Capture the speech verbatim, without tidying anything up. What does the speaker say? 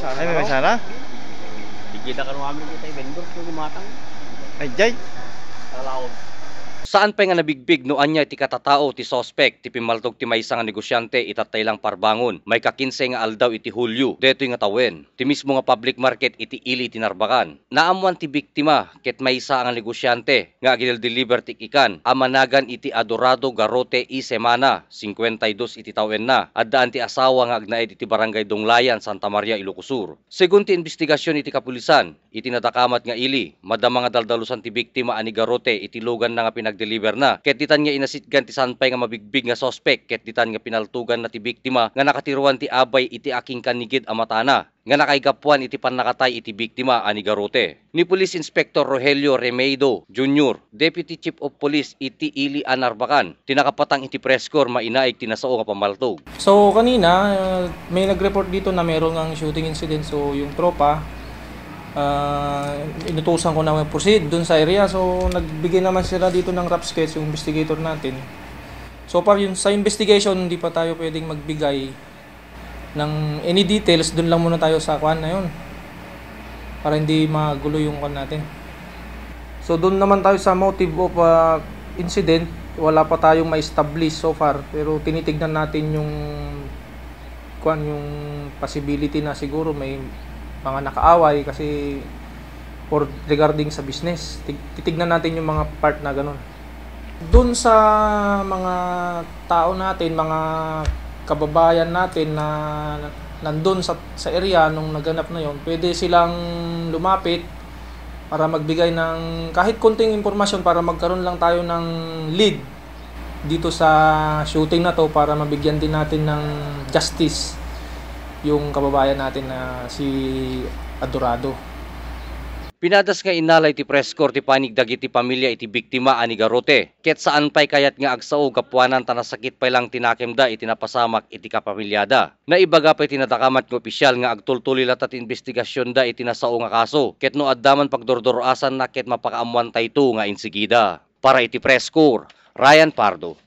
Ay, may sana? Di kita kano amin kita vendor ko gumatang. Ay, jay. Talaon. Saan pay nga nabigbig no ania iti katatao ti suspek ti pimmaltog ti maysa nga negosyante itattay lang parbangon, may ka kinse nga aldaw iti Hulyo, detoy nga tawen. Ti mismo nga public market iti ili ti Narbacan. Naammuan ti biktima ket maysa nga negosyante nga agdel-deliver ti ikan a managan iti Adorado Garrote y Semana, singkuenta y dos iti tawenna. Addaan ti asawa nga agnaed iti Barangay Dunglayan, Santa Maria, Ilocos Sur. Segun ti imbestigasyon iti kapulisan, iti nadakamat nga ili, madama nga daldalusan ti biktima a ni Garrote iti luganna nga pinagdeliverna, ket ditan nga inasitgan ti saan pay nga mabigbig nga suspek, ket ditan nga pinaltoganna ti biktima nga nakatiruan ti abay iti akingkanigid a matana nga nakaigapuan iti pannakatay iti biktima a ni Garrote. Ni Police Inspector Rogelio Remeido Junior, Deputy Chief of Police iti ili a Narbacan, ti nakapatang iti press corps mainaig ti nasao nga pammaltog. So, kanina, uh, may nag-report dito na meron ngang shooting incident. So, yung tropa, uh, inutusan ko na mag-proceed dun sa area. So, nagbigay naman sila dito ng rough sketch yung investigator natin. So far, yun, sa investigation, hindi pa tayo pwedeng magbigay ng any details. Dun lang muna tayo sa kwan na yun. Para hindi magulo yung kwan natin. So, dun naman tayo sa motive of, uh, incident. Wala pa tayong ma-establish so far. Pero tinitignan natin yung kwan, yung possibility na siguro may mga nakaaway kasi for regarding sa business. Tig-, titignan natin yung mga part na ganun. Dun sa mga tao natin, mga kababayan natin na nandun sa, sa area nung naganap na yon, pwede silang lumapit para magbigay ng kahit konting impormasyon para magkaroon lang tayo ng lead dito sa shooting na to para mabigyan din natin ng justice yung kababayan natin na si Adorado. Pinadas nga inalay ti press corps ti panig dagiti pamilya iti biktima a ni Garrote, ket saan pay kayat nga agsao gapuanan ta nasakit pay lang ti nakemda iti napasamak iti kapamilyada. Naibaga pay ti nadakamat nga opisyal nga agtultuloy latta ti investigasionda iti nasao nga kaso, ket no adda man pagdurdurasanna ket mapakaammoantayto nga insigida. Para iti press corps, Ryan Pardo,